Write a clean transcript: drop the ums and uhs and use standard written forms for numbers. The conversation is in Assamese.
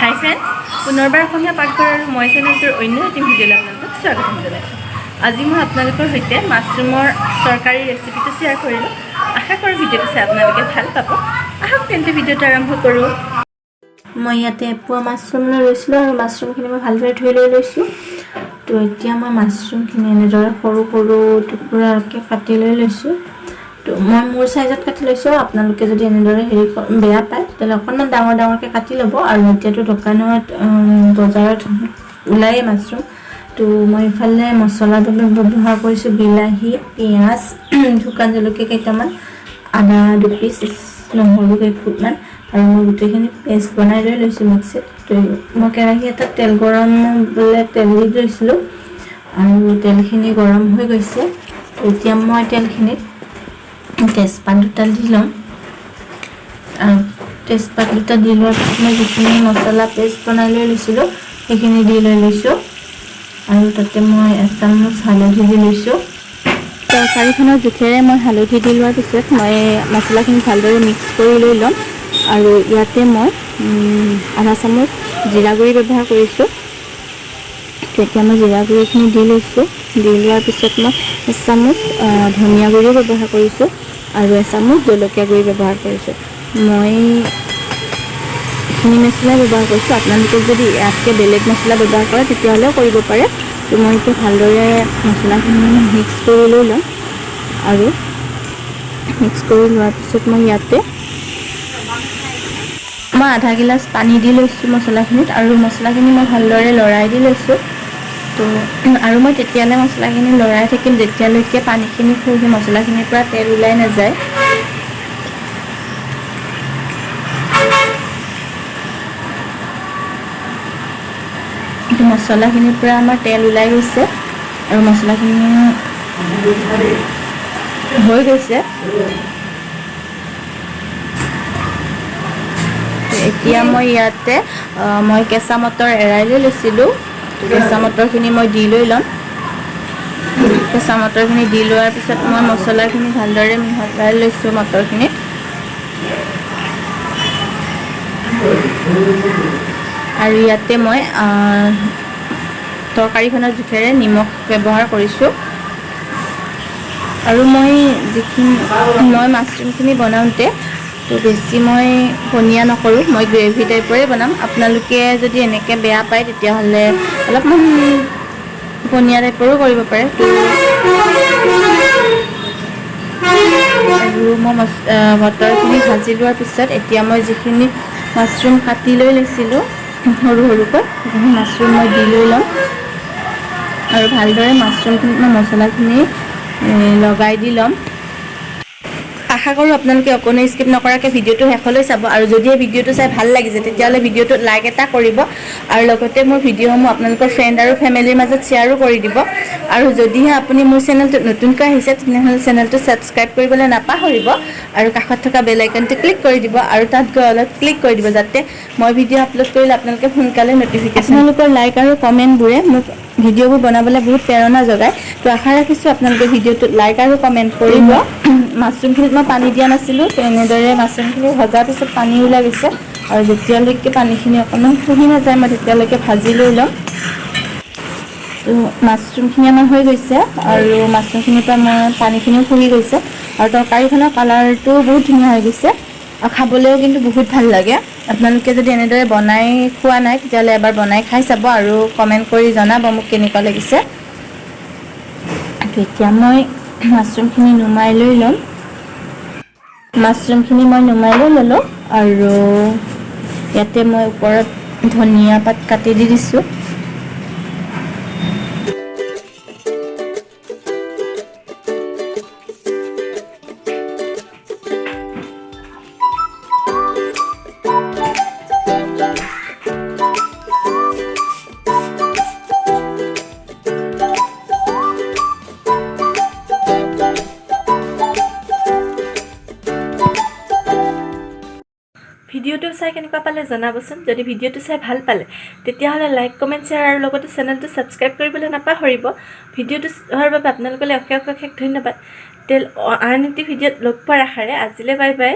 হাই ফ্ৰেণ্ডছ, পুনৰবাৰ অসমীয়া পাকঘৰ আৰু মই চেনেলটোৰ অন্য এটি ভিডিঅ'লৈ আপোনালোকক স্বাগতম জনাইছোঁ। আজি মই আপোনালোকৰ সৈতে মাছৰুমৰ তৰকাৰীৰ ৰেচিপিটো শ্বেয়াৰ কৰিলোঁ। আশা কৰোঁ ভিডিঅ'টো চাই আপোনালোকে ভাল পাব। আহক তেন্তে, ভিডিঅ'টো আৰম্ভ কৰোঁ। মই ইয়াতে এপোৱা মাছৰুম লৈ লৈছিলোঁ আৰু মাছৰুমখিনি মই ভালদৰে ধুই লৈ লৈছোঁ। তো এতিয়া মই মাছৰুমখিনি এনেদৰে সৰু সৰু টুকুৰাকৈ কাটি লৈ লৈছোঁ। তো মই মোৰ চাইজত কাটি লৈছোঁ। আপোনালোকে যদি এনেদৰে হেৰি বেয়া পায়, তেতিয়াহ'লে অকণমান ডাঙৰ ডাঙৰকৈ কাটি ল'ব। আৰু এতিয়াতো দোকানত, বজাৰত ওলায়েই মাছৰুম। তো মই ইফালে মছলাৰ বাবে ব্যৱহাৰ কৰিছোঁ বিলাহী, পিঁয়াজ, শুকান জলকীয়া কেইটামান, আদা দুপিচ, নহৰু কেইফুটমান আৰু মই গোটেইখিনি পেষ্ট বনাই লৈ লৈছোঁ মিক্সিত। তো মই কেৰাহী এটাত তেল গৰম হ'বলৈ তেল দি লৈছিলোঁ আৰু তেলখিনি গৰম হৈ গৈছে। তো এতিয়া মই তেলখিনিত তেজপাত দুটা দি ল'ম আৰু তেজপাত দুটা দি লোৱাৰ পিছত মই যিখিনি মছলা পেষ্ট বনাই লৈ লৈছিলোঁ, সেইখিনি দি লৈ লৈছোঁ আৰু তাতে মই এচামুচ হালধি দি লৈছোঁ। তৰকাৰীখনৰ জোখেৰে মই হালধি দি লোৱাৰ পিছত মই মছলাখিনি ভালদৰে মিক্স কৰি লৈ ল'ম। আৰু ইয়াতে মই আধা চামুচ জিৰা গুড়ি ব্যৱহাৰ কৰিছোঁ। তো এতিয়া মই জিৰা গুড়িখিনি দি লৈছোঁ। দি লোৱাৰ পিছত মই এচামুচ ধনিয়া গুড়িও ব্যৱহাৰ কৰিছোঁ আৰু এচামুচ জলকীয়া গুড়ি ব্যৱহাৰ কৰিছোঁ। মই এইখিনি মছলাই ব্যৱহাৰ কৰিছোঁ। আপোনালোকে যদি ইয়াতকৈ বেলেগ মছলা ব্যৱহাৰ কৰে, তেতিয়াহ'লেও কৰিব পাৰে। তো মই এতিয়া ভালদৰে মছলাখিনি মিক্স কৰি লৈ ল'ম আৰু মিক্স কৰি লোৱাৰ পিছত মই ইয়াতে মই আধা গিলাচ পানী দি লৈছোঁ মছলাখিনিত আৰু মছলাখিনি মই ভালদৰে লৰাই দি লৈছোঁ। তো আৰু মই তেতিয়ালৈ মছলাখিনি লৰাই থাকিম, যেতিয়ালৈকে পানীখিনি শুহি মছলাখিনিৰ পৰা তেল ওলাই নাযায়। মছলাখিনিৰ পৰা আমাৰ তেল ওলাই গৈছে আৰু মছলাখিনি হৈ গৈছে। এতিয়া মই ইয়াতে মই কেঁচা মটৰ এৰাই লৈ লৈছিলোঁ। কেঁচা মটৰখিনি মই দি লৈ ল'ম। কেঁচা মটৰখিনি দি লোৱাৰ পিছত মই মছলাখিনি ভালদৰে মিহলাই লৈছোঁ মটৰখিনিত। আৰু ইয়াতে মই তৰকাৰীখনৰ জোখেৰে নিমখ ব্যৱহাৰ কৰিছোঁ। আৰু মই যিখিনি মই মাছৰুমখিনি বনাওঁতে তো বেছি মই পনীয়া নকৰোঁ, মই গ্ৰেভি টাইপৰে বনাম। আপোনালোকে যদি এনেকৈ বেয়া পায়, তেতিয়াহ'লে অলপমান পনীয়া টাইপৰো কৰিব পাৰে। তো আৰু মই মটৰখিনি ভাজি লোৱাৰ পিছত এতিয়া মই যিখিনি মাছৰুম কাটি লৈ লৈছিলোঁ সৰু সৰুকৈ, সেইখিনি মাছৰুম মই দি লৈ ল'ম আৰু ভালদৰে মাছৰুমখিনিত মই মছলাখিনি লগাই দি ল'ম। আশা কৰোঁ আপোনালোকে অকণো স্কিপ নকৰাকৈ ভিডিঅ'টো শেষলৈ চাব। আৰু যদিহে ভিডিঅ'টো চাই ভাল লাগিছে, তেতিয়াহ'লে ভিডিঅ'টোত লাইক এটা কৰিব আৰু লগতে মোৰ ভিডিঅ'সমূহ আপোনালোকৰ ফ্ৰেণ্ড আৰু ফেমিলিৰ মাজত শ্বেয়াৰো কৰি দিব। আৰু যদিহে আপুনি মোৰ চেনেলটোত নতুনকৈ আহিছে, তেনেহ'লে চেনেলটো ছাবস্ক্ৰাইব কৰিবলৈ নাপাহৰিব আৰু কাষত থকা বেল আইকনটো ক্লিক কৰি দিব আৰু তাত গৈ অলপ ক্লিক কৰি দিব, যাতে মই ভিডিঅ' আপলোড কৰিলে আপোনালোকে সোনকালে ন'টিফিকেশ্যন। আপোনালোকৰ লাইক আৰু কমেণ্টবোৰে মোক ভিডিঅ'বোৰ বনাবলৈ বহুত প্ৰেৰণা যোগায়। তো আশা ৰাখিছোঁ, আপোনালোকে ভিডিঅ'টোত লাইক আৰু কমেণ্ট কৰিব। মাছৰুমখিনিত মই পানী দিয়া নাছিলোঁ। তো এনেদৰে মাছৰুমখিনি ভজাৰ পিছত পানী ওলাই গৈছে আৰু যেতিয়ালৈকে পানীখিনি অকণমান শুহি নাযায়, মই তেতিয়ালৈকে ভাজি লৈ ল'ম। তো মাছৰুমখিনি আমাৰ হৈ গৈছে আৰু মাছৰুমখিনিৰ পৰা মই পানীখিনিও শুহি গৈছে আৰু তৰকাৰীখনৰ কালাৰটো বহুত ধুনীয়া হৈ গৈছে আৰু খাবলৈও কিন্তু বহুত ভাল লাগে। আপোনালোকে যদি এনেদৰে বনাই খোৱা নাই, তেতিয়াহ'লে এবাৰ বনাই খাই চাব আৰু কমেণ্ট কৰি জনাব মোক কেনেকুৱা লাগিছে। তো এতিয়া মই মাছৰুমখিনি নুমাই লৈ ল'ম। মাছৰুমখিনি মই নুমাই লৈ ল'লোঁ আৰু ইয়াতে মই ওপৰত ধনিয়া পাত কাটি দি দিছোঁ। ভিডিঅ'টো চাই কেনেকুৱা পালে জনাবচোন। যদি ভিডিঅ'টো চাই ভাল পালে, তেতিয়াহ'লে লাইক, কমেণ্ট, শ্বেয়াৰ আৰু লগতে চেনেলটো ছাবস্ক্ৰাইব কৰিবলৈ নাপাহৰিব। ভিডিঅ'টো চোৱাৰ বাবে আপোনালোকলৈ অশেষ অশেষ ধন্যবাদ। তে আন এটি ভিডিঅ'ত লগ পোৱাৰ আশাৰে আজিলৈ বাই বাই।